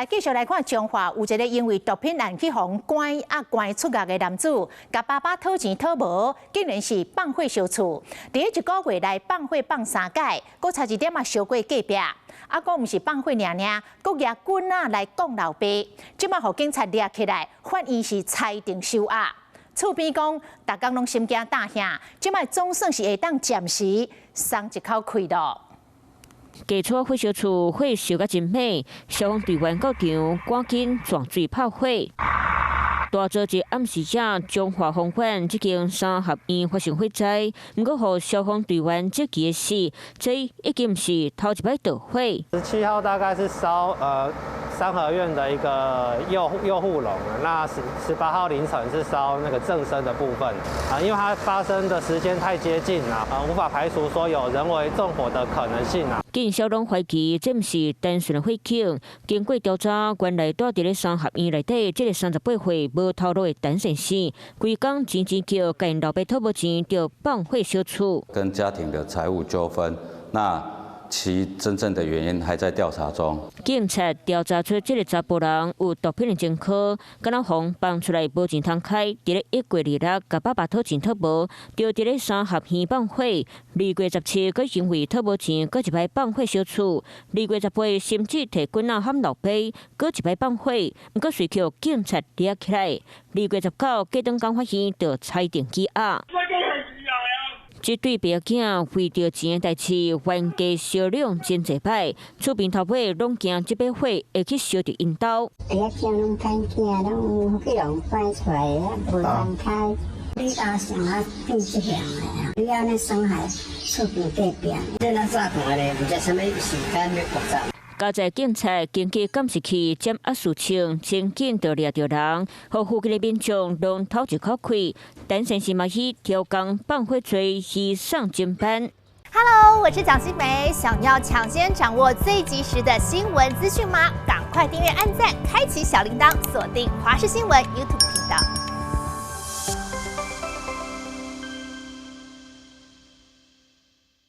來繼續來看彰化，有一个因為毒品案去予關啊關出獄的男子，共爸爸討錢討無，竟然是放火燒厝。佇一個月內放火放三擺，閣差一點仔燒過隔壁。啊，閣毋是放火爾爾，閣舉棍仔來摃老爸。這擺予警察掠起來，法院是裁定收押。厝邊講，逐工攏心驚膽嚇，這擺總算是會當暫時鬆一口氣囉。家厝火燒厝，火燒甲真猛，消防隊員到場，趕緊撞水拍火。大早一暗時仔，彰化豐原這間三合院發生火災，毋過予消防隊員積極的是，這已經毋是頭一擺著火。17號大概是燒三合院的一個右護龍，那18號凌晨是燒那個正身的部分啊，因為它發生的時間太接近了啊，無法排除說有人為縱火的可能性啊。警消攏懷疑這毋是單純的火警，經過調查，原來蹛佇咧三合院內底這个38歲無頭路的陳先生，規工錢錢叫，共𪜶老爸討無錢，就放火燒厝。跟家庭的財務糾紛，那其真正的原因還在調查中。警察調查出這个查埔人有毒品的前科，敢若予放出來無錢通開，佇咧1月26共爸爸討錢討無，就佇咧三合院放火。2月17，閣因為討無錢，閣一擺放火燒厝。2月18，甚至提棍仔撼老爸，閣一擺放火，毋過隨予警察掠起來。2月19，隔頓工法院就裁定羈押。這對爸囝為著錢的代誌，冤家相兩真濟擺，厝邊頭尾攏驚這把火會去燒著𪜶兜。哎呀，驚攏歹驚，攏去予人趕出來，無通開。你阿想啊變這樣的，你按呢傷害厝邊隔壁。這咱早看咧，毋知啥物時間欲爆炸。加在警察根據監視器掌握事情，真緊就掠著人，予附近的民眾攏透一口氣。陳先生嘛去調工放火罪，移送偵辦。 Hello，我是蔣新梅，想要搶先掌握最及時的新聞資訊嗎？趕快訂閱、按讚、開啟小鈴鐺，鎖定華視新聞 YouTube 頻道。